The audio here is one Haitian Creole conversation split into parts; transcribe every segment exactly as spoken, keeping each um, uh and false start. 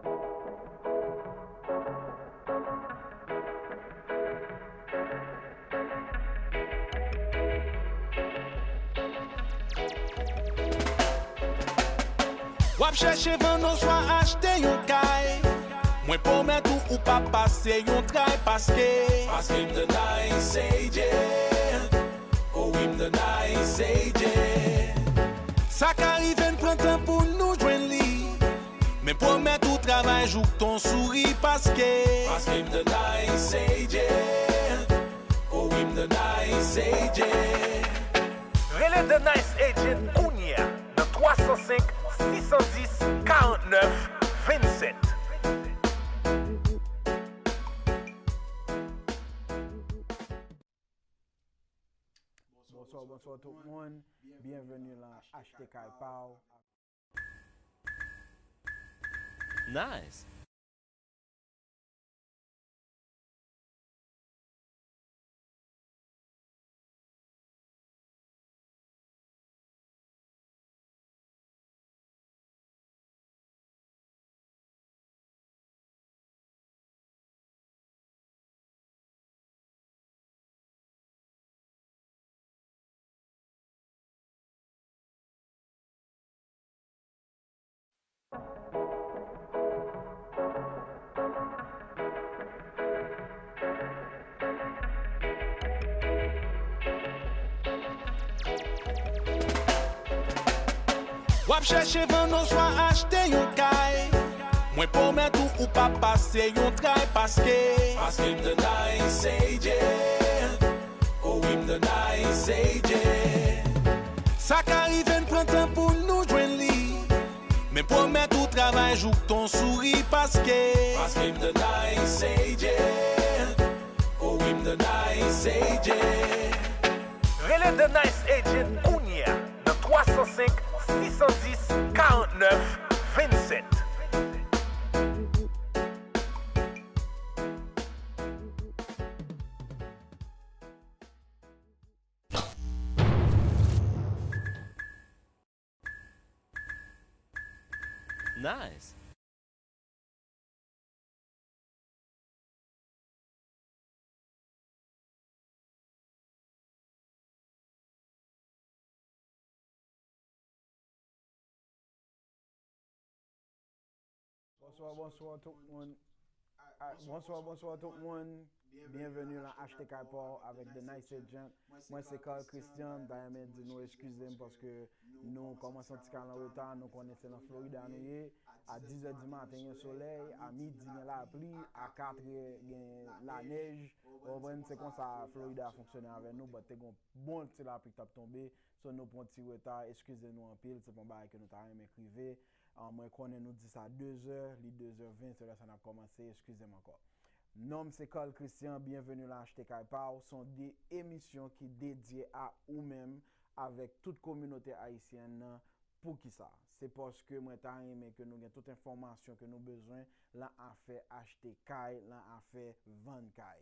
W ap chèche vann oswa achte yon kay? Mwen pwomèt ou, ou p ap pase yon tray paske, paske m the nice agent. Oh wi, m the nice agent. Sa ka rive n pran tan pou nou jwenn li, men pwomèt ou travay jouk ton souri paske, paske m the nice agent. Oh wi, m the nice agent. Rele The Nice Agent kounye a nan twa san senk, sis san dis, karant nèf, vennsèt. Bonswa, bonswa tout moun. Byenveni nan Achte Kay Pa W. Nice. W ap chèche vann oswa achte yon kay? Mwen pwomèt ou, ou p ap pase yon tray paske, paske m the nice agent. Oh wi, m the nice agent. Sa ka rive n pran tan pou nou jwenn li, men pwomèt ou travay jouk ton souri paske, paske m the nice agent. Oh wi, m the nice agent. Rele The Nice Agent kounye a nan twa san senk, sis san dis, karant nèf, vennsèt. Nice. Bonswa, bonswa tout moun. Ah, bonswa, bonswa tout moun. Byenveni nan Achte Kay Pa W avèk The Nice Agent. Mwen se Carl Christian. M ta renmen di nou eskize m paske nou kòmanse yon ti kal an reta. Nou konnen se nan Florida nou ye. A dis è di maten gen solèy, a midi gen lapli, a kat è gen lanèj. Ou konprann, se konsa Florida fonksyone avè nou, but te gen yon bon ti lapli k t ap tonbe. So nou pran ti reta, eskize nou anpil, se pa yon bagay ke nou ta renmen k rive. Ah, mwen konnen nou di sa de zè, li de zè ven, se lè sa n ap kòmanse, eskize m ankò. Non m se Carl Christian, byenveni nan Achte Kay Pa W, se yon de emisyon ki dedye a ou menm avèk tout kominote ayisyèn nan. Poukisa? Se paske mwen ta renmen ke nou gen tout enfòmasyon ke nou bezwen lan afè achte kay, lan afè vann kay.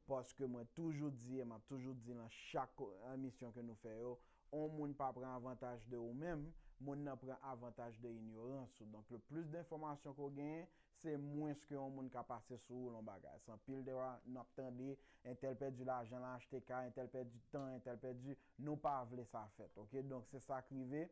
Paske mwen toujou di, e m ap toujou di lan chak emisyon ke nou fè yo, on moun pa pran avantaj de ou menm, moun nan pran avantaj de inyorans ou. Donk, le plis de enfòmasyon ke w genyen, se mwens ke yon moun ka pase sou ou lan bagay. Se anpil de fwa n ap tande, entèl pèdi lajan lan achte kay, entèl pèdi tan, entèl pèdi, nou pa vle sa fèt, oke? Donk, se sa k rive.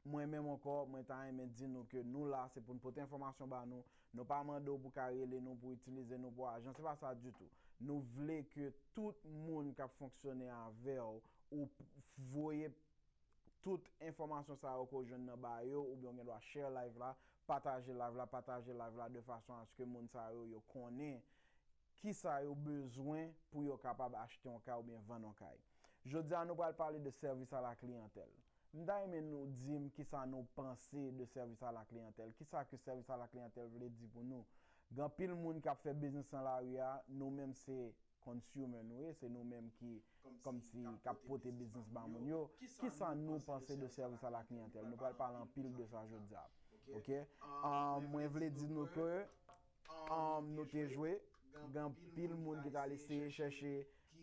Mwen menm ankò, mwen ta renmen di nou ke nou la, se pou n pote enfòmasyon ba nou. Nou pa mande w pou ka rele nou, pou itilize nou pou ajan, se pa sa ditou. Nou vle ke tout moun k ap fonksyone avè w, ou p-, voye tout enfòmasyon sa yo ke w jwenn nan ba yo, oubyen w gen dwa share live la, pataje live la, pataje live la de fason aske moun sa yo, yo konnen kisa yo bezwen pou yo kapab achte yon kay oubyen vann yon kay. Jodi a, nou pral pale de sèvis a la kliyantèl. M ta renmen nou di m kisa nou panse de sèvis a la kliyantèl. Kisa ke sèvis a la kliyantèl vle di pou nou? Gen anpil moun k ap fè biznis nan lari a, nou menm se consumer nou ye, se nou menm ki kòmsi k ap pote biznis ba moun yo. Kisa nou panse de sèvis a la kliyantèl? Nou pral pale anpil de sa jodi a. Oke? Ah, mwen vle di nou ke, ah, nou te jwe, gen anpil moun ki t al eseye chèche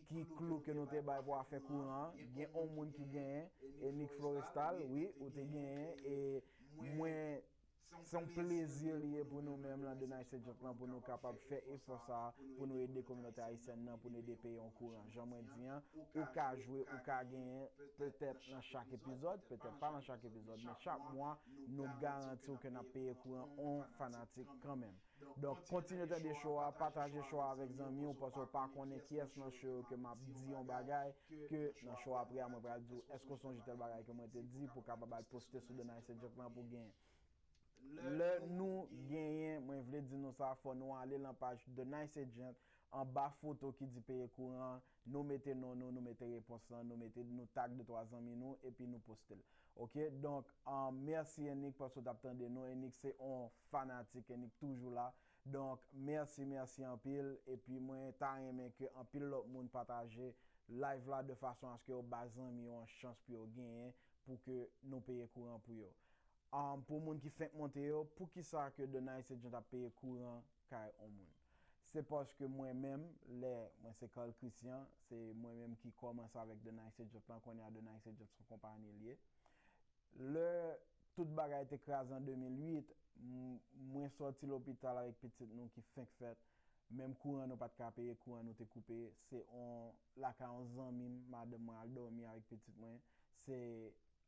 ki klou ke nou te bay pou afè kouran an. Gen yon moun ki genyen, e Nick Florestal, wi, ou te genyen, e mwen Se yon plezi li ye pou nou menm nan The Nice Agent lan, pou nou kapab fè efò sa a, pou nou ede kominote ayisyèn nan, pou nou ede peye yon kouran. Jan mwen di an, ou ka jwe, ou ka genyen, petèt nan chak epizòd, petèt pa nan chak epizòd, men chak mwa, nou garanti w ke n ap peye kouran yon fanatik kanmenm. Donk, kontinye tande show a, pataje show a avèk zanmi w, paske w pa konnen kiyès nan show yo ke m ap di yon bagay, ke nan show apre a, mwen pral di w, èske w sonje tèl bagay ke mwen te di, pou w kapab al poste sou The Nice Agent lan pou genyen. Lè nou genyen, mwen vle di nou sa, fò nou ale lan paj The Nice Agent, anba foto ki di peye kouran, nou mete non nou, nou mete repons lan, nou mete, nou tag de twa zanmi nou, epi nou poste l. Oke, donk, um, mèsi Enik paske w t ap tande nou. Enik se yon fanatik, Enik toujou la. Donk, mèsi, mèsi anpil. Epi mwen ta renmen ke anpil lòt moun pataje live la de fason aske yo ba zanmi yo yon chans pou yo genyen, pou ke nou peye kouran pou yo. Um, pou moun ki fenk monte yo, poukisa ke The Nice Agent ap peye kouran kay yon moun? Se paske mwen menm, lè mwen se Carl Christian, se mwen menm ki kòmanse avèk The Nice Agent lan, kounye a The Nice Agent se yon konpayi li ye. Lè tout bagay te kraze an de mil uit, m- mwen sòti lopital avèk pitit nou ki fenk fèt. Menm kouran nou pa t ka peye, kouran nou te koupe. Se on lakay on zanmi m, madanm mwen al dòmi avèk pitit mwen. Se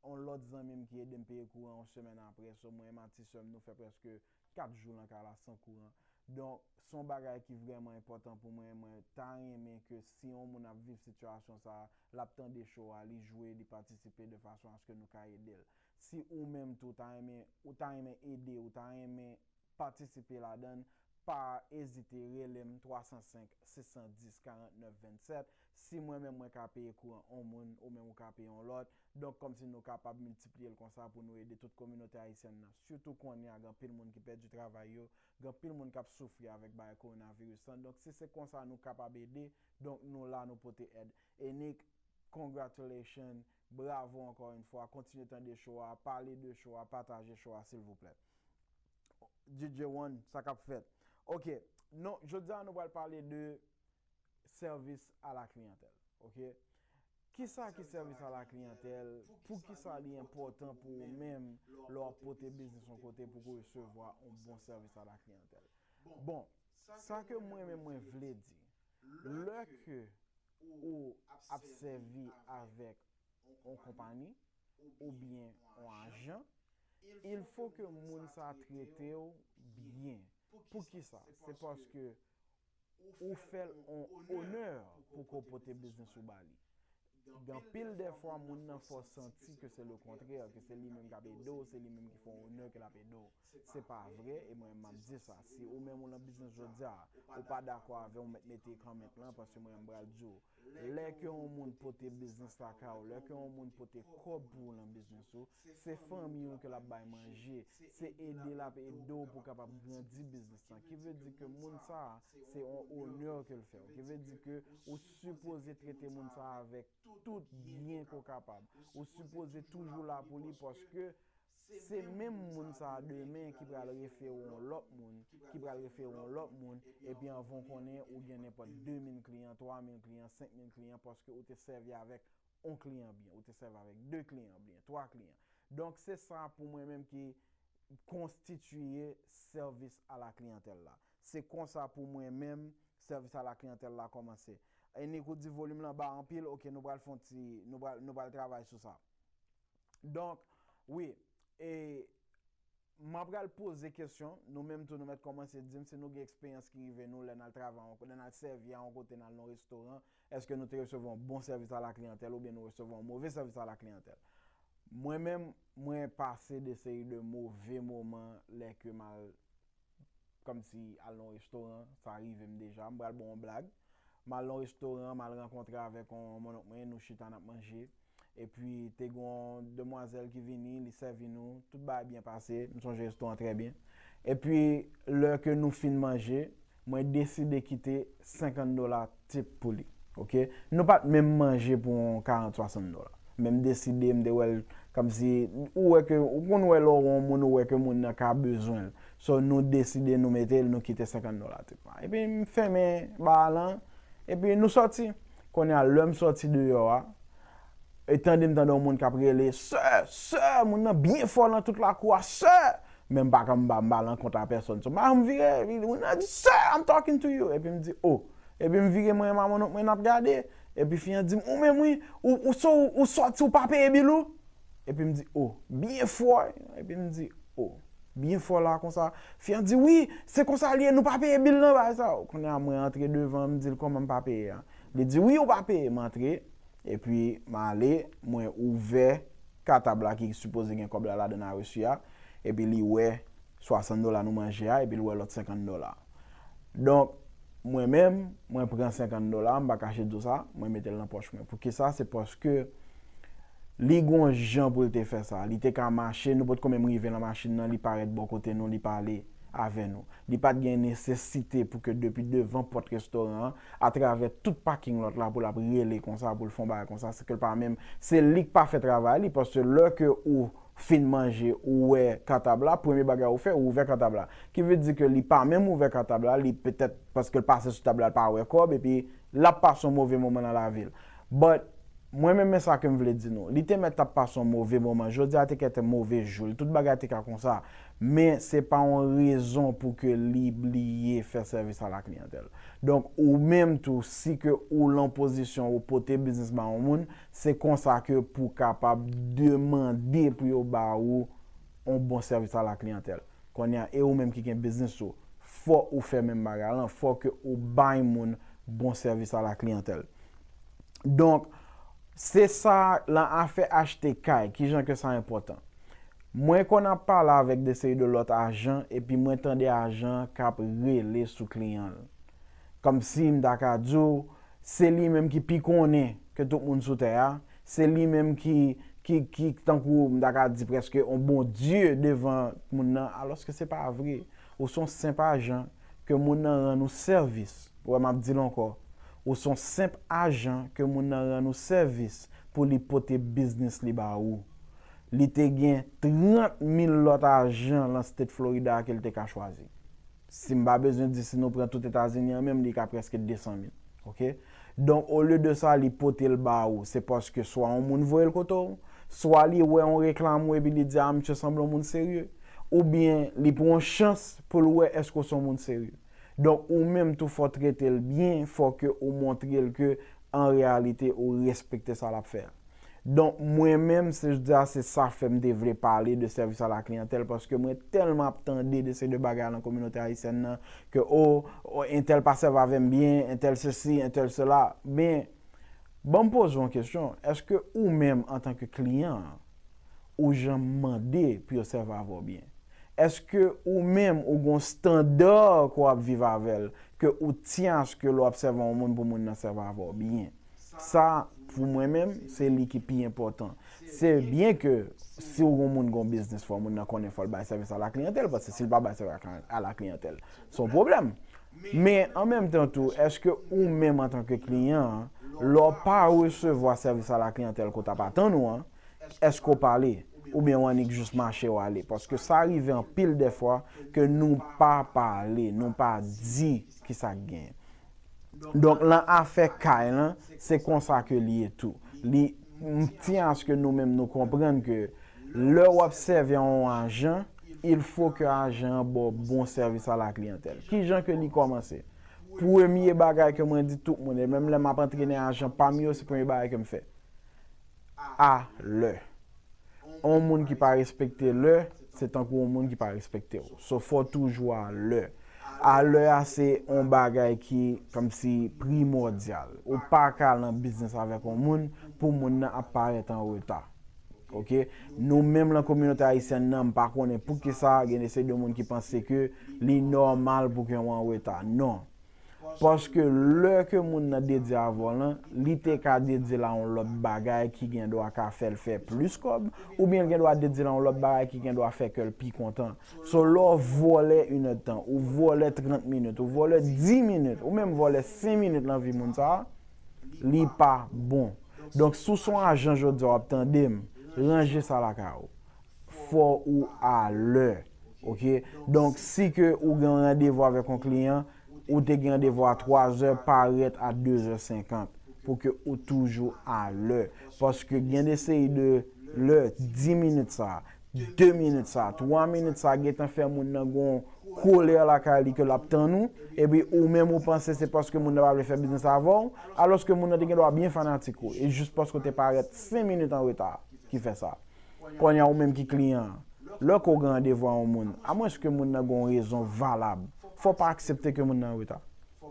on lòt zanmi m ki ede m peye kouran yon semèn apre. So, mwen, mati sè m, nou fè prèske kat jou nan kay la san kouran. Donk, se yon bagay ki vrèman enpòtan pou mwen. Mwen ta renmen ke si yon moun ap viv sitiyasyon sa a, l ap tande show a, li jwe, li patisipe de fason aske nou ka ede l. Si ou menm tou ta renmen, ou ta renmen ede, ou ta renmen patisipe ladan l, pa ezite rele m twa san senk, sis san dis, karant nèf vennsèt. Si mwen menm mwen ka peye kouran on moun, ou menm ou ka peye on lòt, donk kòmsi nou kapab miltipliye l konsa pou nou ede tout kominote ayisyèn nan. Sitou kounye a, gen anpil moun ki pèdi travay yo, gen anpil moun k ap soufri avèk bagay kowonaviris lan. Donk si se konsa nou kapab ede, donk nou la, nou pote èd. Enik, congratulations, bravo encore une fois, kontinye tande show a, pale de show a, pataje show a silvouplè. D J One, sa k ap fèt? Oke, non, jodi a nou pral pale de sèvis a la kliyantèl. Oke? Kisa ki sèvis a la kliyantèl? Poukisa li enpòtan pou ou menm lè w ap pote biznis yon kote pou w resevwa yon bon sèvis a la kliyantèl? Bon, sa ke mwen menm mwen vle di, lè ke ou ap sèvi avèk yon konpayi oubyen yon ajan, il fo ke moun sa a trete w byen. Poukisa? Se paske ou fè l on onè pou ke w pote biznis ou ba li. Gen anpil dèfwa, moun nan fè w santi ke se le kontrè, ke se li menm k ap ede w, se li menm ki fè w onè ke l ap ede w. Se pa vre, e mwen m ap di sa. Si ou menm ou nan biznis jodi a, ou pa dakò avè m, ou mèt mete kòmantè lan, paske mwen m pral di w. Lè ke yon moun pote biznis lakay ou, lè ke yon moun pote kòb pou ou nan biznis ou, se fanmi w ke l ap bay manje, se ede l ap ede w pou w kapab grandi biznis lan. Ki vle di ke moun sa a, se yon onè ke l fè w. Ki vle di ke ou sipoze trete moun sa a avèk tout byen ke w kapab. Ou sipoze toujou la pou li, paske se menm moun sa a demen ki pral refere w yon lòt moun, ki pral refere w yon lòt moun, epi anvan w konnen, ou gen nenpòt de mil kliyan, twa mil kliyan, senk mil kliyan, paske ou te sèvi avèk yon kliyan byen, ou te sèvi avèk de kliyan byen, twa kliyan. Donk, se sa pou mwen menm ki konstitiye sèvis a la kliyantèl la. Se konsa pou mwen menm, sèvis a la kliyantèl la kòmanse. Enik, ou di volim lan ba anpil, oke, nou pral fè yon ti, nou pral, nou pral travay sou sa. Donk, wi, e m ap pral poze kesyon, nou menm tou nou mèt kòmanse di m si nou gen eksperyans ki rive nou lè n al travay, lè n al sèvi a yon kote, n al nan yon restoran, èske nou te resevwa yon bon sèvis a la kliyantèl oubyen nou resevwa yon move sèvis a la kliyantèl? Mwen menm, mwen pase de seri de move moman lè ke m al kòmsi al nan yon restoran, sa rive m deja. M pral ba w yon blag. M al nan yon restoran, m al rankontre avèk yon monnonk mwen, nou chita n ap manje. Epi, te gen yon demwazèl ki vini, li sèvi nou, tout bagay byen pase, m sonje restoran trè byen. Epi, lè ke nou fin manje, mwen deside kite senkant dola tip pou li. Oke? Nou pa t menm manje pou yon karant, swasant dola. Men m deside, m te wè l kòmsi, ou wè ke, ou konn wè lè w wè yon moun, ou wè ke moun nan ka bezwen l. So, nou deside, nou mete l, nou kite senkant dola tip la. Epi, m fèmen bagay lan, epi nou sòti. Kounye a, lè m sòti deyò a, e tande m tande yon moun k ap rele, "Sè, sè!" Moun nan byen fò nan tout lakou a, "Sè!" Men m pa ka, m pa, m pa lan kont a pèsòn. So, m vire, li di, "Sir, I'm talking to you." Epi m di, "Oh." Epi m vire, mwen e mamannonk mwen n ap gade. Epi fi an di m, "Ou menm wi, ou, ou, so, ou sòti, ou pa peye bil ou?" Epi m di, "Oh." Byen fò. Epi m di, "Oh." Byen fò la konsa. Fi an di, "Wi, se konsa l ye, nou pa peye bil nan, bagay sa." Kounye a mwen antre devan, m di l, "Kòman m pa peye a?" Li di, "Wi, ou pa peye." M antre, epi m ale, mwen ouvè katab la ki sipoze gen kòb la ladan nan resi a, epi li wè swasant dola nou manje a, epi l wè lòt senkant dola. Donk, mwen menm, mwen pran senkant dola, m pa kache di w sa, mwen mete l nan pòch mwen. Poukisa? Se paske li gon jan pou l te fè sa. Li te ka mache, nou potko menm rive nan machin nan, li parèt bò kote nou, li pale avè nou. Li pa t gen nesesite pou ke depi devan pòt restoran an, atravè tout paking lòt la pou l ap rele konsa, pou l fè yon bagay konsa, se ke l pa menm, se li k pa fè travay li, paske lè ke ou fin manje, ou wè katab la, premye bagay ou fè, ou ouvè katab la. Ki vle di ke li pa menm ouvè katab la, li petèt paske l pase sou tab la, l pa wè kòb, epi l ap pase yon move moman nan lavi l. But, mwen menm, men sa ke m vle di nou. Li te mèt ap pase yon move moman. Jodi a te kèt move jou. Tout bagay te ka konsa. Men se pa yon rezon pou ke li bliye fè sèvis a la kliyantèl. Donk, ou menm tou, si ke ou lan pozisyon ou pote biznis ba yon moun, se konsa ke pou kapab demande pou yo ba ou yon bon sèvis a la kliyantèl. Kounye a, e ou menm ki gen biznis ou, fò ou fè menm bagay lan, fò ke ou bay moun bon sèvis a la kliyantèl. Donk, se sa, lan afè achte kay, kijan ke sa enpòtan. Mwen konn ap pale avèk de seri de lòt ajan, epi mwen tande ajan k ap rele sou kliyan l. Kòmsi m ta ka di w, se li menm ki pi konnen ke tout moun sou tè a, se li menm ki, ki, ki tankou m ta ka di prèske yon bondye devan moun nan, alòske se pa vre. Ou se yon senp ajan ke moun nan rann ou sèvis. Ou wè, m ap di l ankò. Ou se yon senp ajan ke moun nan rann ou sèvis pou li pote biznis li ba ou. Li te gen trant mil lòt ajan lan state Florida ke l te ka chwazi. Si m pa bezwen di, si nou pran tout Etazini an menm, li ka prèske de san mil. Oke? Donk, olye de sa, li pote l ba ou. Se paske swa yon moun voye l kote w, swa li wè yon reklam ou epi li di, "A, misye sanble yon moun serye." Oubyen li pran yon chans pou l wè èske w se yon moun serye. Donk, ou menm tou, fò w trete l byen, fò ke ou montre l ke, an reyalite, ou respekte sa l ap fè a. Donk, mwen menm, se jodi a, se sa fè m te vle pale de sèvis a la kliyantèl, paske mwen tèlman ap tande de seri de bagay lan kominote ayisyèn nan, ke, o, o, entèl pa sèvi avè m byen, entèl sesi, entèl sela. Men, ban m poze w yon kesyon, èske ou menm, antanke kliyan an, ou janm mande pou yo sèvi avè w byen? Èske ou menm, ou gon estanda ke w ap viv avè l, ke ou tyen aske lè w ap sèvi yon moun pou moun nan sèvi avè w byen? Sa, pou mwen menm, se li ki pi enpòtan. Se byen ke si w gon moun gon biznis, fò moun nan konnen fò l bay sèvis a la kliyantèl, paske si l pa bay sèvis a la kliyantèl, se yon pwoblèm. Men, an menm tan tou, èske ou menm antanke kliyan an, lè w pa resevwa sèvis a la kliyantèl ke w t ap atann ou an, èske w pale? Oubyen w annik jis mache w ale? Paske sa rive anpil dèfwa ke nou pa pale, nou pa di kisa k genyen. Donk, lan afè kay lan, se konsa ke li ye tou. Li, m tyen aske nou menm nou konprann ke lè w ap sèvi a yon ajan, il fo ke ajan an ba w bon sèvis a la kliyantèl. Kijan ke li kòmanse? Premye bagay ke mwen di tout moun, e menm lè m ap antrene ajan pa m yo, se premye bagay ke m fè. A lè. Yon moun ki pa respekte lè, se tankou yon moun ki pa respekte w. So, fò w toujou a lè. A lè a se yon bagay ki kòmsi primòdyal. Ou pa ka lan biznis avèk yon moun pou moun nan ap parèt an reta. Oke? Nou menm lan kominote ayisyèn nan, m pa konnen poukisa gen de seri de moun ki panse ke li nòmal pou ke w an reta. Non. Paske lè ke moun nan dedye avè w lan, li te ka dedye l a yon lòt bagay ki gen dwa ka fè l fè plis kòb, oubyen l gen dwa dedye l a yon lòt bagay ki gen dwa fè kè l pi kontan. So, lè w vòlè inèdtan, ou vòlè trant minit, ou vòlè dis minit, ou menm vòlè senk minit lan vi moun sa a, li pa bon. Donk, si w se yon ajan jodi a w ap tande m, ranje sa lakay ou. Fò ou a lè. Oke? Donk, si ke ou gen yon randevou avèk yon kliyan, ou te gen randevou a twa zè, parèt a de zè senkant, pou ke ou toujou a lè. Paske gen de seri de lè, dis minit sa, de minit sa, twa minit sa gentan fè moun nan gon kolè lakay li ke l ap tann ou, epi ou menm ou panse se paske moun nan pa vle fè biznis avè w, alòske moun nan te gen dwa byen fanatik ou, e jis paske w te parèt senk minit an reta ki fè sa. Kounye a ou menm ki kliyan an, lè ke w gen randevou a yon moun, amwenske moun nan gen yon rezon valab, fò w pa aksepte ke moun nan an reta.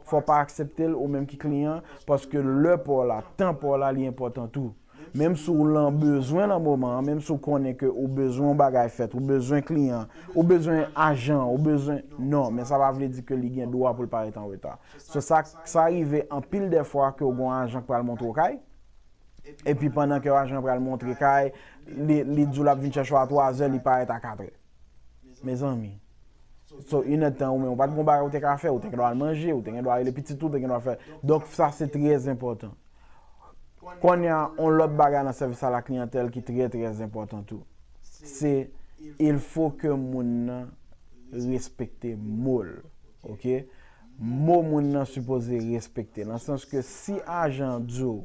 Fò w pa aksepte l ou menm ki kliyan, paske lè pa w la, tan pa w la, li enpòtan tou. Menm si w lan bezwen nan moman an, menm si w konnen ke ou bezwen yon bagay fèt, ou bezwen kliyan, ou bezwen ajan, ou bezwen, non, men sa pa vle di ke li gen dwa pou l parèt an reta. So, sa, sa rive anpil de fwa ke w gen yon ajan k pral montre w kay, epi pandan ke ajan an pral montre kay, li, li di w l ap vin chèche w a twa zè, li parèt a kat è. Mezanmi. So, inèdtan ou menm, ou pa t gen yon bagay ou te ka fè, ou te gen dwa al manje, ou te gen dwa rele pitit ou, ou te gen dwa fè. Donk, sa se trè enpòtan. Kounye a, yon lòt bagay nan sèvis a la kliyantèl ki trè, trè enpòtan tou. Se, il faut que moun nan respekte mo l. Oke? Mo moun nan sipoze respekte. Nan sans ke si ajan an di w,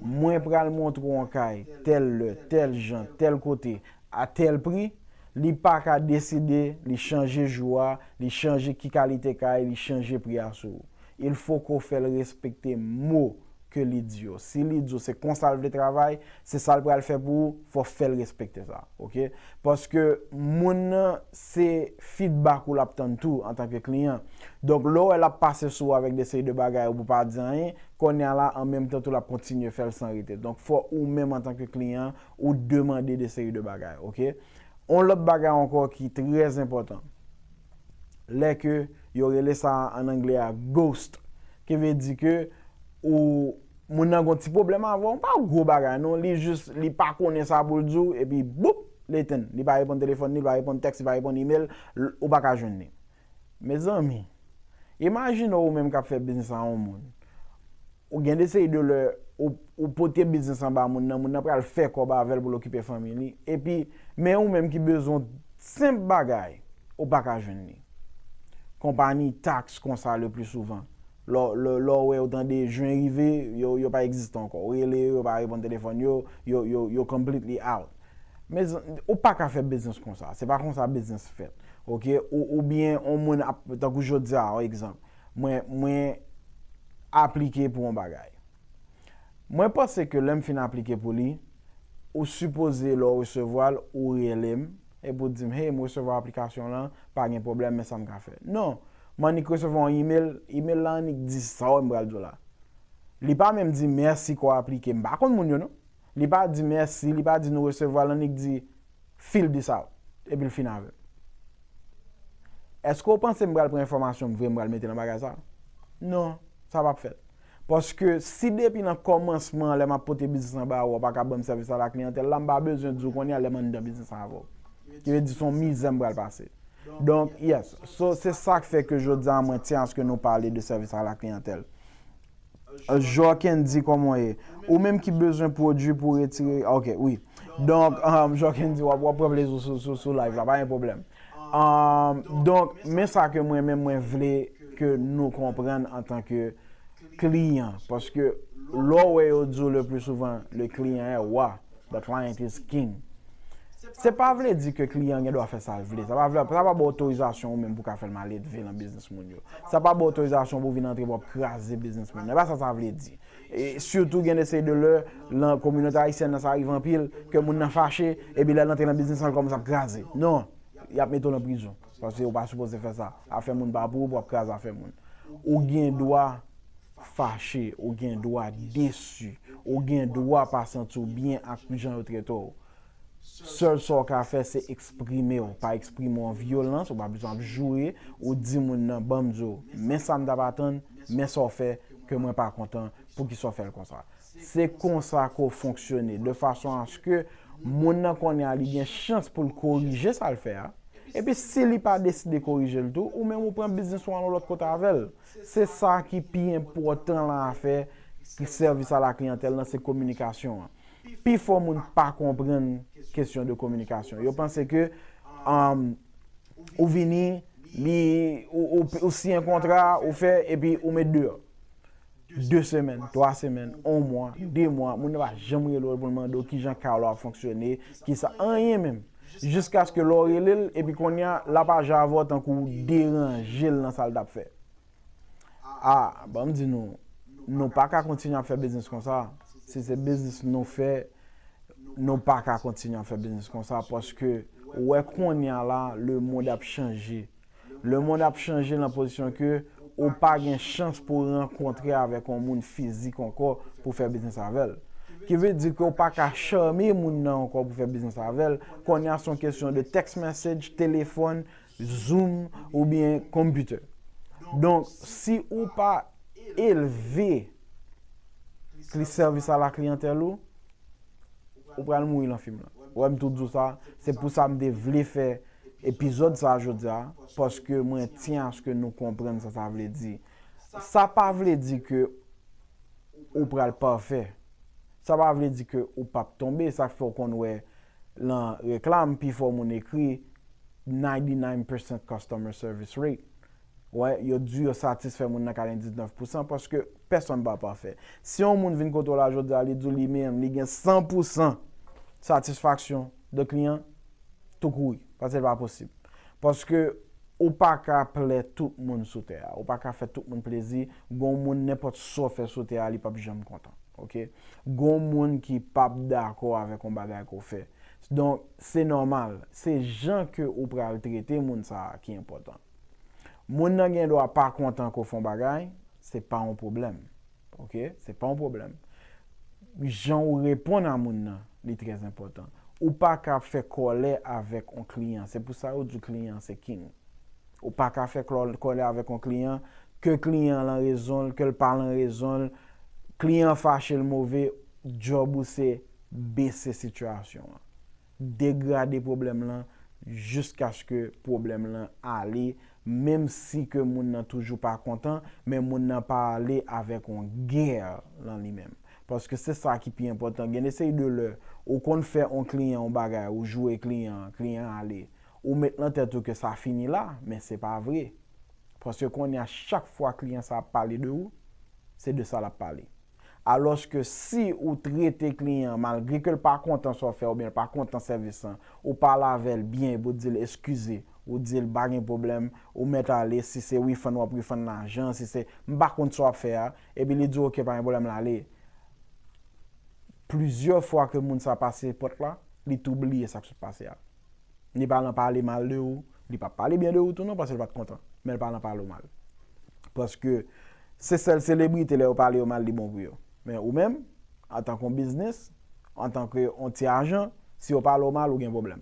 mwen pral montre w yon kay, tèl lè, tèl jan, tèl kote, a tèl pri, li pa ka deside, li chanje jou a, li chanje ki kalite kay, li chanje pri a sou ou. Il faut que w fè l respekte mo ke li di yo. Si li di w se konsa l vle travay, se sa l pral fè pou ou, fò w fè l respekte sa, oke? Paske moun nan, se feedback ou l ap tann tou antanke kliyan. Donk, lè w wè l ap pase sou ou avèk de seri de bagay ou pou pa di anyen, kounye a la, an menm tan tou, l ap kontinye fè l san rete. Donk, fò ou menm antanke kliyan, ou demande de seri de bagay, oke? Yon lòt bagay ankò ki trè enpòtan, lè ke yo rele sa an anglè a ghost, ki vle di ke ou, moun nan gon ti pwoblèm avè w, pa gwo bagay non, li jis, li pa konnen sa pou l di w, epi boup, li etenn, li pa reponn telefòn ni, li pa reponn tèks, li pa reponn imèl, l-, ou pa ka jwenn li. Mezanmi, imajine w ou menm k ap fè biznis a yon moun. Ou gen de seri de lè, ou, ou pote biznis anba moun nan, moun nan pral fè kòb avè l pou l okipe fanmi li. Epi, men ou menm ki bezwen senp bagay, ou pa ka jwenn li. Konpayi taks konsa le pli souvan. Lè, lè, lè w wè yo tande jen rive, yo, yo pa egziste ankò. Ou rele yo, yo pa reponn telefòn yo, yo, yo, yo completely out. Men ou pa ka fè biznis konsa. Se pa konsa biznis fèt. Oke? Ou, oubyen yon moun ap, tankou jodi a, yon egzanp. Mwen, mwen aplike pou yon bagay. Mwen panse ke lè m fin aplike pou li, ou sipoze, lè w resevwa l, ou rele m, epi w di m, hey, m resevwa aplikasyon lan, pa gen pwoblèm, men sa m ka fè. Non, m annik resevwa yon imèl, imèl la annik di sa w wè m pral di w la. Li pa menm di mèsi ke w aplike, m pa konn moun yo non. Li pa di mèsi, li pa di nou resevwa l, annik di fill this out. Epi l fin avè m. Èske w panse m pral pran enfòmasyon m vre, m pral mete nan bagay sa? Non, sa p ap fèt. Paske si depi nan kòmansman an, lè m ap pote biznis lan ba ou, ou pa ka ban m sèvis a la kliyantèl la, m pa bezwen di w kounye a lè m anndan biznis lan avè w. Ki vle di se yon mizè m pral pase. Donk, yes. So, se sa k fè ke jodi a mwen tyen aske nou pale de sèvis a la kliyantèl. Jòkenn di kòman w ye. Ou menm ki bezwen pwodui pou retire. Ok, wi. Donk, um, Jòkenn di w ap, w ap pran plezi sou, sou, sou live la, pa gen pwoblèm. Um, donk, men sa ke mwen menm mwen vle ke nou konprann antanke kliyan. Paske lè w wè yo di w le pli souvan, le client est roi, the client is king. Se pa vle di ke kliyan gen dwa fè sa l vle. Sa pa vle, sa pa ba w otorizasyon ou menm pou w ka fè l maledve nan biznis moun yo. Sa pa ba w otorizasyon pou w vin antre pou w ap kraze biznis moun. E pa sa sa vle di. E sitou gen de seri de lè, nan kominote ayisyèn nan sa rive anpil, ke moun nan fache, epi lè l antre nan biznis lan, l kòmanse ap kraze. Non, y ap mete w nan prizon. Paske ou pa sipoze fè sa. Afè moun pa pou ou, pou w ap kraze afè moun. Ou gen dwa fache, ou gen dwa desi, ou gen dwa pa santi w byen ak jan yo trete w. Sèl sa w ka fè, se eksprime w. Pa eksprime w an vyolans, ou pa bezwen ap joure, ou di moun nan, ban m di w, men sa m t ap atann, men sa w fè ke mwen pa kontan, poukisa w fè l konsa. Se konsa ke w fonksyone, de fason aske moun nan kounye a, li gen chans pou l korije sa l fè a. Epi si li pa deside korije l tou, ou menm ou pran biznis ou al yon lòt kote avè l. Se sa ki pi enpòtan lan afè sèvis a la kliyantèl lan, se kominikasyon an. Pifò moun pa konprann kesyon de kominikasyon. Yo panse ke, um, ou vini, li, ou, ou, ou siyen kontra, ou fè, epi ou met deyò. De semèn, twa semèn, yon mwa, de mwa, moun nan pa janm rele w pou l mande w kijan kay la ap fonksyone, kisa, anyen menm. Jiskaske lè w rele l, epi kounye a, l ap aji avè w tankou w deranje l nan sa l t ap fè. A, ban m di nou, nou pa ka kontinye ap fè biznis konsa. Si se biznis nou fè, nou pa ka kontinye ap fè biznis konsa, paske ou wè kounye a la, lemonn ap chanje. Lemonn ap chanje nan pozisyon ke ou pa gen chans pou rankontre avèk yon moun fizik ankò pou fè biznis avè l. Ki vle di ke ou pa ka chame moun nan ankò pou fè biznis avè l. Kounye a se yon kesyon de text message, telefòn, Zoom oubyen computer. Donk, si ou pa elve kli sèvis a la kliyantèl ou, ou pral mouri lan fim lan. Ou wè m tou di w sa, se pou sa m te vle fè epizòd sa a jodi a, paske mwen tyen aske nou konprann sa sa vle di. Sa pa vle di ke ou pral pafè. Sa pa vle di ke ou p ap tonbe, sa k fè w konn wè lan reklam, pifò moun ekri ninety-nine percent customer service rate. Wè, yo di yo satisfè moun nan katrevendiznèf pousan paske pèsonn pa pafè. Si yon moun vin kote w la jodi a, li di w li menm, li gen san pousan satisfaksyon de kliyan, tou kouri, paske l pa posib. Paske ou pa ka plè tout moun sou tè a, ou pa ka fè tout moun plezi, gon moun nenpòt sa w fè sou tè a, li p ap janm kontan. Oke? Gon moun ki p ap dakò avèk yon bagay ke w fè. Donk, se nòmal. Se jan ke ou pral trete moun sa a ki enpòtan. Moun nan gen dwa pa kontan ke w fè yon bagay, se pa yon pwoblèm. Oke? Se pa yon pwoblèm. Jan ou reponn a moun nan, li trè enpòtan. Ou pa ka fè kòlè avèk yon kliyan. Se pou sa yo di w kliyan se king. Ou pa ka fè klò- kòlè avèk yon kliyan, ke kliyan an lan rezon l, ke l pa lan rezon l, kliyan an fache l move, djòb ou se bese sitiyasyon an. Degrade pwoblèm lan jiskaske pwoblèm lan ale, menm si ke moun nan toujou pa kontan, men moun nan pa ale avèk yon gè lan li menm. Paske se sa ki pi enpòtan. Gen de seri de lè, ou konn fè yon kliyan yon bagay, ou joure kliyan an, kliyan an ale. Ou met lan tèt ou ke sa fini la, men se pa vre. Paske kounye a, chak fwa kliyan sa ap pale de ou, se de sa l ap pale. Alòske si ou trete kliyan an, malgre ke l pa kontan sa w fè oubyen l pa kontan sèvis lan, ou pale avè l byen epi w di l eskize, ou di l pa gen pwoblèm, ou mèt ale, si se refund w ap refund lajan, si se, m pa konn sa w ap fè a, epi li di w oke, pa gen pwoblèm, l ale. Plizyè fwa ke moun sa pase pòt la, li tou bliye sa k sot pase a. Li pa nan pale mal de ou, li pa pale byen de ou tou non, paske li pa t kontan. Men li pa nan pale w mal. Paske se sèl selebrite lè yo pale yo mal, li bon pou yo. Men ou menm, antanke yon biznis, antanke yon ti ajan, si yo pale w mal, ou gen pwoblèm.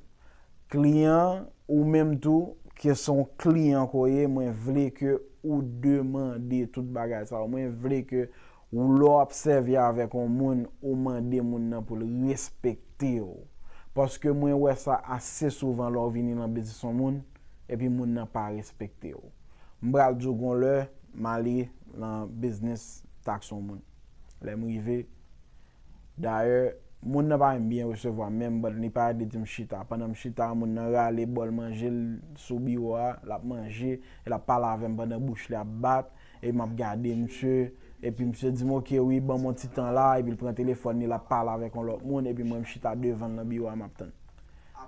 Kliyan, ou menm tou, ke se yon kliyan ke w ye, mwen vle ke ou demande tout bagay sa yo. Mwen vle ke ou lè w ap sèvi avèk yon moun, ou mande moun nan pou l respekte w. Paske mwen wè sa ase souvan lè w vini nan biznis yon moun, epi moun nan pa respekte w. M pral di w gon lè, m ale nan biznis taks yon moun. Lè m rive, dayè, moun nan pa menm byen resevwa m menm, but li pa rete di m chita. Pandan m chita, moun nan rale bòl manje l sou biwo a, l ap manje, e l ap pale avè m pandan bouch li ap bat, e m ap gade misye, epi misye di m, oke, wi, ban m yon ti tan la, epi l pran telefòn li, l ap pale avèk yon lòt moun, epi mwen m chita devan l nan biwo a, m ap tann.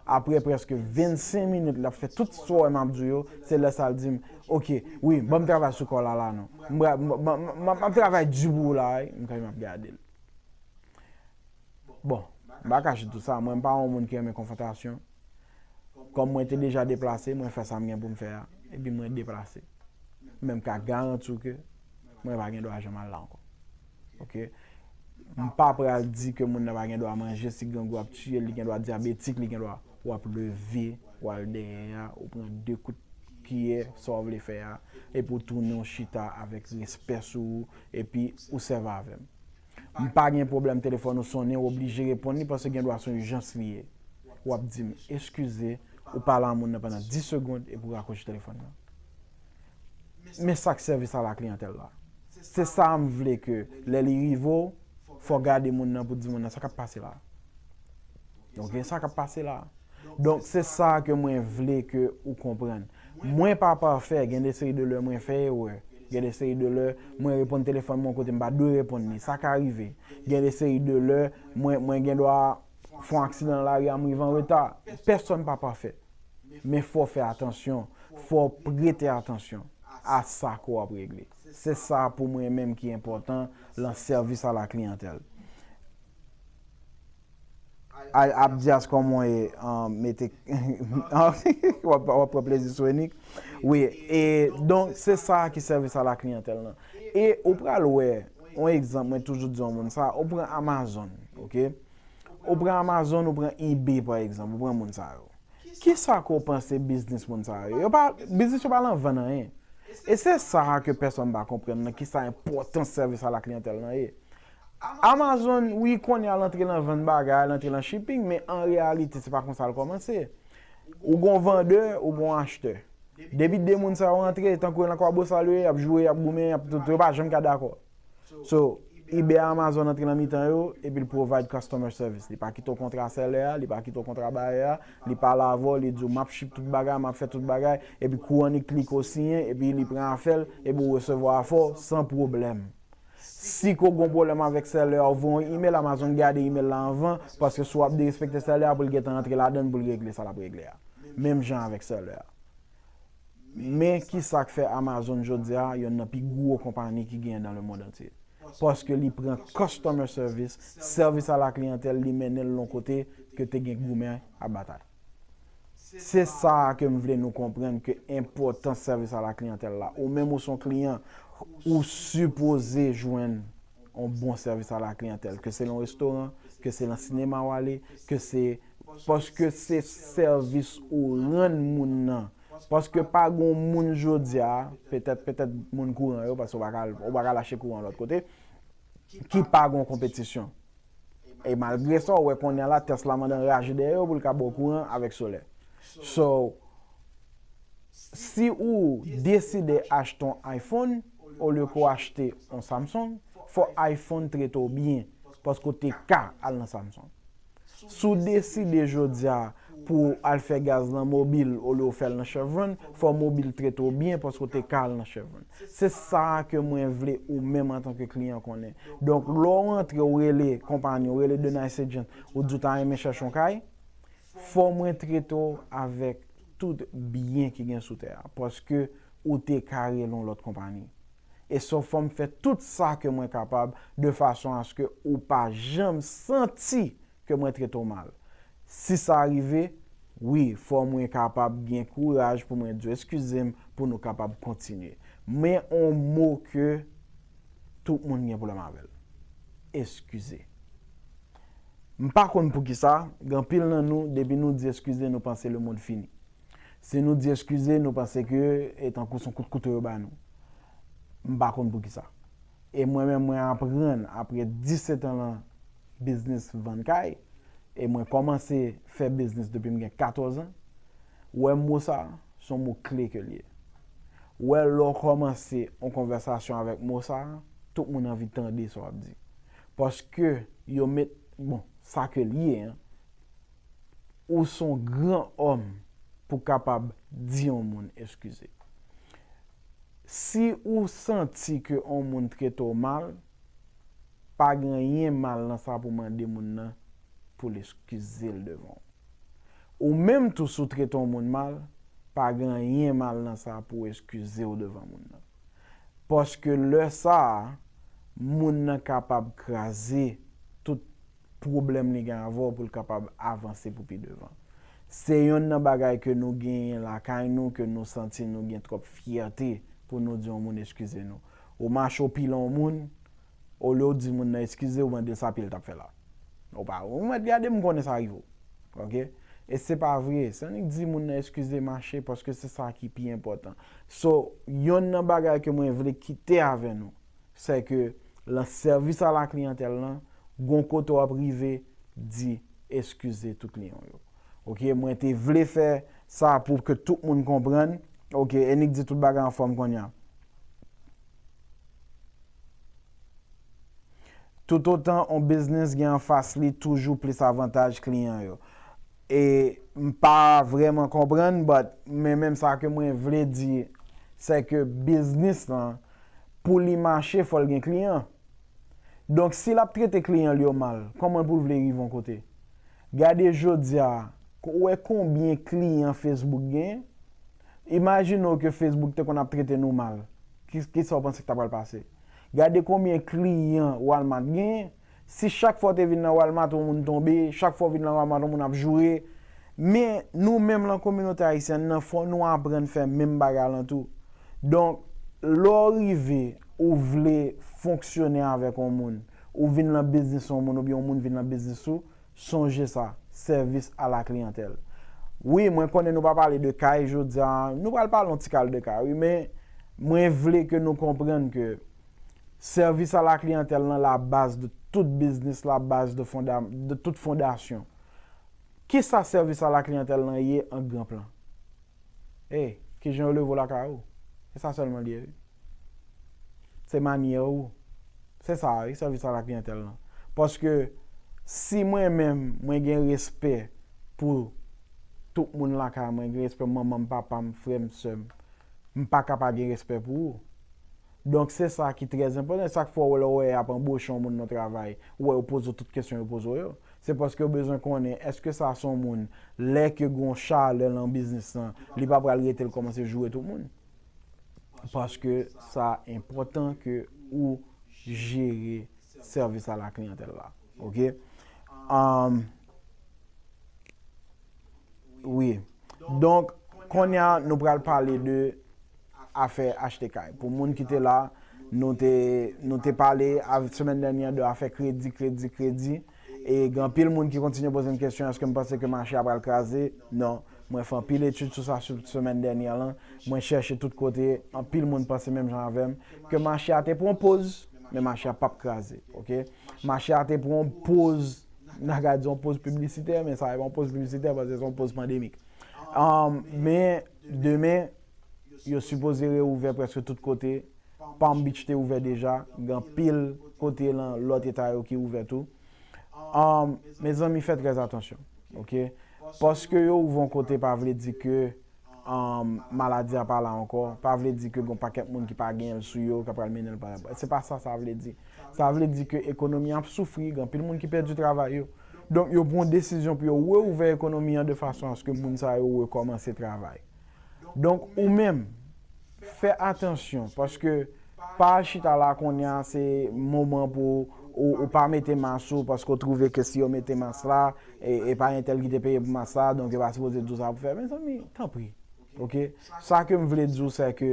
Apre prèske vennsenk minit, l ap fè tout sa w wè m ap di w yo, se lè sa l di m, oke, wi, ban m travay sou kò w la, la, non. M, m, m, m, m ap travay di pou w la, wi. M kanpe, m ap gade l. Bon, m pa kache tout sa, mwen m pa yon moun ki renmen konfwontasyon. Kòm mwen te deja deplase, mwen fè sa m gen pou m fè a, epi mwen deplase. Men m ka garanti w ke mwen pa gen dwa janm al la ankò. Oke? M pa pral di ke moun nan pa gen dwa manje, si grangou ap tiye l, li gen dwa dyabetik, li gen dwa, w ap leve, w al dèyè a, ou pran de kout kiyè, sa w vle fè a, epi w tounen w chita avèk respè sou ou, epi ou sèvi avè m. M pa gen pwoblèm telefòn ou sonnen, ou oblije reponn li paske gen dwa se yon ijans li ye. W ap di m, eskize, ou pale a moun nan pandan dis segonn epi w rakwoche telefòn nan. Men sa k sèvis a la kliyantèl la. Se sa m vle ke lè li rive w, fò w gade moun nan pou di moun nan sa k ap pase la. Donk, gen sa k ap pase la. Donk, se sa ke mwen vle ke ou konprann. Mwen pa pafè, gen de seri de lè mwen fè erè. Gen de seri de lè mwen reponn telefòn mwen kote m pa dwe reponn li. Sa ka rive. Gen de seri de lè mwen, mwen gen dwa Fè yon aksidan nan lari a, m rive an reta. Pèsonn pa pafè. Men fò w fè atansyon, fò w prete atansyon a sa ke w ap regle. Se sa pou mwen menm ki enpòtan lan sèvis a la kliyantèl. Ay, Abdias, kòman w ye? Mete, w ap pran plezi sou Enik. Wi, e donk, se sa ki sèvis a la kliyantèl lan. E ou pral wè, yon egzanp, mwen toujou di yon moun sa, ou pran Amazon, oke? Ou pran Amazon, ou pran eBay, pa egzanp, ou pran moun sa yo. Kisa ke w panse biznis moun sa yo? Yo pa, biznis yo pa lan vann anyen. E se sa ke pèsonn pa konprann nan kisa enpòtans sèvis a la kliyantèl lan ye. Amazon, wi, kounye a l antre lan vann bagay, l antre lan shipping, men an reyalite, se pa konsa l kòmanse. Ou gon vandè, ou gon achtè. Depi de moun sa yo antre, tankou nan kwabosal yo ye, y ap joure, y ap goumen, y ap tout, yo pa janm ka dakò. So, eBay, Amazon antre nan mitan yo, epi l provide customer service. Li pa kite w kontra sèlè a, li pa kite w kontra bayè a, li pale avè w, li di w, "M ap ship tout bagay, m ap fè tout bagay," epi kou annik klik ou siyen, epi li pran afè l, epi ou resevwa afè w san pwoblèm. Si ke w gon pwoblèm avèk sèlè a, ou voye yon email, Amazon gade email la anvan, paske si w ap derespekte sèlè a, pou l gentan antre ladan l, pou l regle sa l ap regle a. Menm jan avèk sèlè a. Men kisa k fè Amazon jodi a, yonn nan pi gwo konpani ki genyen dans le monde entier. Paske li pran customer service, sèvis a la kliyantèl, li mennen l yon kote ke te gen goumen ak batay. Se sa a ke m vle nou konprann ke enpòtans sèvis a la kliyantèl la. Ou menm ou se yon kliyan, ou sipoze jwenn yon bon sèvis a la kliyantèl. Ke se lan restoran, ke se lan sinema w ale, ke se, paske se sèvis ou rann moun nan. Paske pa gon moun jodi a, petèt, petèt moun kouran yo, paske ou pa ka, ou pa ka lache kouran lòt kote, ki pa gon konpetisyon. E malgre sa, ou wè kounye a la, Tesla mande anraje dèyè yo pou l ka ba w kouran avèk solè. So, si ou deside achte yon iPhone, olye ke w achte yon Samsung, fò iPhone trete w byen, paske w te ka al nan Samsung. Si w deside jodi a pou w al fè gaz lan Mobil olye w fè l nan Chevron, fò Mobil trete w byen paske w te ka al nan Chevron. Se sa a ke mwen vle ou menm antanke kliyan konnen. Donk, lè w rantre, w rele konpayi, w rele The Nice Agent, ou di w ta renmen chèche yon kay, fò mwen trete w avèk tout byen ki gen sou tè a, paske ou te ka rele yon lòt konpayi. E so fò m fè tout sa ke mwen kapab de fason aske ou pa janm santi ke mwen trete w mal. Si sa rive, wi, fò mwen kapab gen kouraj pou mwen di w eskize m pou nou kapab kontinye. Men on mo ke tout moun gen pwoblèm avè l. Eskize. M pa konn poukisa, gen anpil nan nou, depi nou di eskize, nou panse lemonn fini. Si nou di eskize, nou panse ke e tankou se yon kout kouto yo ba nou. M pa konn poukisa. E mwen menm, mwen aprann apre disèt an lan biznis vann kay, e mwen kòmanse fè biznis depi m gen katòz an. Ou wè mo sa, se yon mo kle ke l ye. Ou wè lè w kòmanse yon konvèsasyon avèk mo sa, tout moun anvi tande sa w ap di. Paske yo met, bon, sa ke l ye, en, ou se yon gran òm pou kapab di yon moun eskize. Si ou santi ke yon moun trete w mal, pa gen anyen mal nan sa pou mande moun nan pou l eskize l devan w. Ou menm tou, si w trete yon moun mal, pa gen anyen mal nan sa pou w eskize w devan moun nan. Paske lè sa a, moun nan kapab kraze tout pwoblèm li gen avè w pou l kapab avanse pou pi devan. Se yonn nan bagay ke nou genyen lakay nou, ke nou santi nou gen twòp fyète pou nou di yon moun eskize nou. Ou mache w pile yon moun, olye w di moun nan eskize, ou mande l sa pye l t ap fè la. Ou pa, ou mèt gade m konnen sa rive w. Oke? E se pa vre. Se annik di moun nan eskize, mache, paske se sa ki pi enpòtan. So, yonn nan bagay ke mwen vle kite avè nou, se ke lan sèvis a la kliyantèl lan, gon kote w ap rive, di eskize tout kliyan w yo. Oke, mwen te vle fè sa pou ke tout moun konprann. Oke, Enik di tout bagay anfòm kounye a. Toutotan yon biznis gen anfas li toujou plis avantaj kliyan yo. E m pa vrèman konprann, but men menm sa ke mwen vle di, se ke biznis lan, pou li mache, fò l gen kliyan. Donk, si l ap trete kliyan l yo mal, kòman l pou l vle rive yon kote? Gade jodi a, ou wè konbyen kliyan Facebook genyen? Imajine w ke Facebook te konn ap trete nou mal. Ki, ki sa w panse ki ta pral pase? Gade konbyen kliyan Walmart genyen. Si chak fwa w te vin nan Walmart, yon moun tonbe, chak fwa w vin nan Walmart, yon moun ap joure. Men nou menm lan kominote ayisyèn nan, fò nou aprann fè menm bagay lan tou. Donk, lè w rive, ou vle fonksyone avèk yon moun, ou vin lan biznis yon moun, oubyen yon moun vin lan biznis ou, sonje sa, sèvis a la kliyantèl. Wi, mwen konnen nou pa pale de kay jodi a, nou pral pale yon ti kal de kay, wi, men mwen vle ke nou konprann ke sèvis a la kliyantèl lan la baz de tout biznis, la baz de fonda, de tout fondasyon. Kisa sèvis a la kliyantèl lan ye an gran plan? Ey, kijan yo leve w lakay ou? Se sa sèlman l ye, wi. Se manyè ou. Se sa, wi, sèvis a la kliyantèl lan. Paske si mwen menm, mwen gen respè pou tout moun lakay mwen, gen respè manman m, papa m, frè m, sè m, m pa ka pa gen respè pou ou. Donk, se sa ki trè enpòtan. E sa k fè w lè w wè y ap anboche yon moun nan travay, ou wè yo poze w tout kesyon yo poze w yo. Se paske yo bezwen konnen, èske sa se yon moun, lè ke gon chalè nan biznis lan, li pa pral rete l kòmanse joure tout moun. Paske sa enpòtan ke ou jere sèvis a la kliyantèl la. Oke? Um, wi. Donk, kounye a, nou pral pale de afè achte kay. Pou moun ki te la, nou te, nou te pale semèn dènyè de afè kredi, kredi, kredi. E gen anpil moun ki kontinye poze m kesyon, èske m panse ke mache a pral kraze? Non. Mwen fè anpil etid sou sa sou semèn dènyè lan. Mwen chèche tout kote, anpil moun panse menm jan avè m, ke mache a te pran poz, men mache a p ap kraze, oke? Mache a te pran poz, n a ka di yon poz piblisitè, men sa pa yon poz piblisitè paske se yon poz pandemik. Um, men demen, yo sipoze reouvè prèske tout kote. Palm Beach te ouvè deja, gen anpil kote lan lòt eta yo ki ouvè tou. Um, mezanmi, fè trè atansyon, oke? Paske yo ouvè yon kote pa vle di ke um, maladi a pa la ankò, pa vle di ke gen pakèt moun ki pa genyen l sou yo, k ap pral mennen l pa. Se pa sa sa vle di. Sa vle di ke ekonomi an ap soufri, gen anpil moun ki pèdi travay yo. Donk, yo pran desizyon pou yo reouvè ekonomi an de fason aske moun sa yo rekòmanse travay. Donk, ou menm, fè atansyon, paske pa al chita la kounye a, se moman pou ou, ou pa mete mas ou, paske ou twouve ke si yo mete mas la, e, e pa entèl ki te peye pou mas la, donk yo pa sipoze di w sa pou fè. Mezanmi, tanpri, oke? Sa ke m vle di w, se ke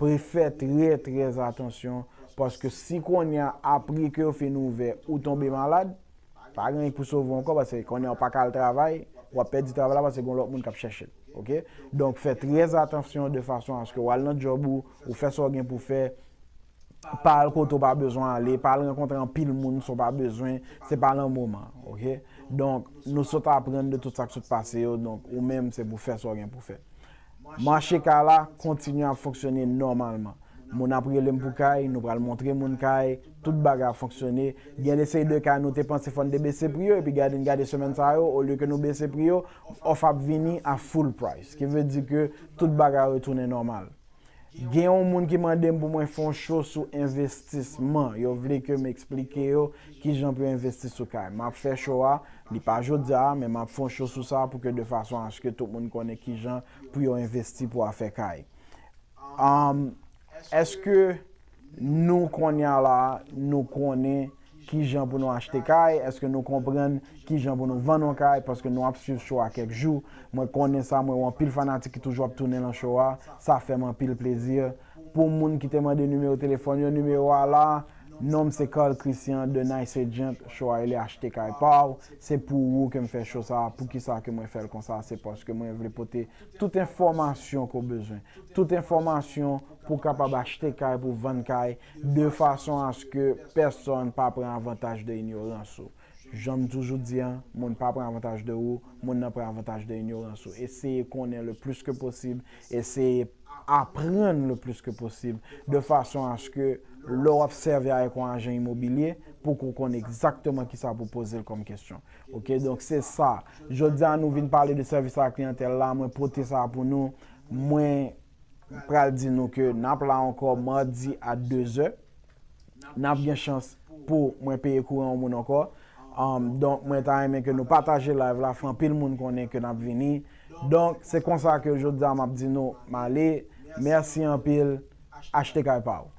pre-, fè trè, trè atansyon, paske si kounye a, apre ke yo fin ouvè, ou tonbe malad, pa gen anyen pou sove w ankò, paske kounye a ou pa ka al travay, w ap pèdi travay la, paske gen lòt moun k ap chèche l, oke? Donk, fè trè atansyon de fason aske w al nan djòb ou, ou fè sa w gen pou fè, pa al kote w pa bezwen ale, pa al rankontre anpil moun sa w pa bezwen, se pa lan moman, oke? Donk, nou sot aprann de tout sa k sot pase yo, donk, ou menm, se pou fè sa w gen pou fè. Mache kay la kontinye ap fonksyone nòmalman. Moun ap rele m pou kay, nou pral montre moun kay, tout bagay ap fonksyone. Gen de seri de kay nou te panse fò n te bese pri yo, epi gade n gade semèn sa yo, olye ke nou bese pri yo, òf ap vini a full price. Ki vle di ke tout bagay retounen nòmal. Gen yon moun ki mande m pou mwen fè yon show sou envestisman. Yo vle ke m eksplike yo kijan pou yo envesti sou kay. M ap fè show a, li pa jodi a, men m ap fè yon show sou sa pou ke de fason aske tout moun konnen kijan pou yo envesti pou afè kay. Um, èske nou kounye a la, nou konnen kijan pou nou achte kay? Èske nou konprann kijan pou nou vann yon kay? Paske nou ap swiv show a kèk jou. Mwen konnen sa, mwen wè anpil fanatik ki toujou ap tounen lan show a. Sa fè m anpil plezi. Pou moun ki te mande nimewo telefòn yo, nimewo a la. Non m se Carl Christian, The Nice Agent. Show a rele Achte Kay Pa w. Se pou ou ke m fè show sa. Poukisa ke mwen fè l konsa? Se paske mwen vle pote tout enfòmasyon ke w bezwen. Tout enfòmasyon pou w kapab achte kay, pou w vann kay, de fason aske pèsonn pa pran avantaj de inyorans ou. Jan m toujou di an, moun pa pran avantaj de ou, moun nan pran avantaj de inyorans ou. Eseye konnen le plis ke posib, eseye aprann le plis ke posib, de fason aske lè w ap sèvi avèk yon ajan imobilye, pou ke w konn egzakteman kisa pou poze l kòm kesyon. Oke, donk se sa. Jodi a nou vin pale de sèvis a la kliyantèl la, mwen pote sa pou nou. Mwen pral di nou ke n ap la ankò madi a dezè. N ap gen chans pou mwen peye kouran yon moun ankò. Um, donk, mwen ta renmen ke nou pataje live la, fè anpil moun konnen ke n ap vini. Donk, se konsa ke jodi a m ap di nou, m ale. Mèsi anpil. Achte kay pa w.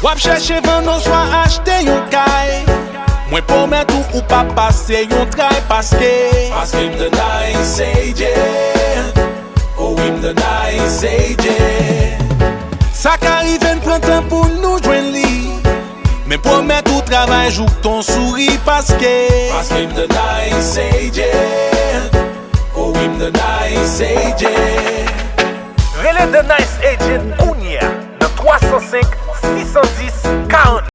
W ap chèche vann oswa achte yon kay? Mwen pwomèt ou, ou p ap pase yon tray paske. Paske m nan Nice Agent. Oh wi, m nan Nice Agent. Sa ka rive n pran tan pou nou jwenn li. Men pwomèt ou travay jouk ton souri paske. Paske m nan Nice Agent. Oh wi, m nan Nice Agent. Rele The Nice Agent kounye a nan twa san senk, sis san dis, karant.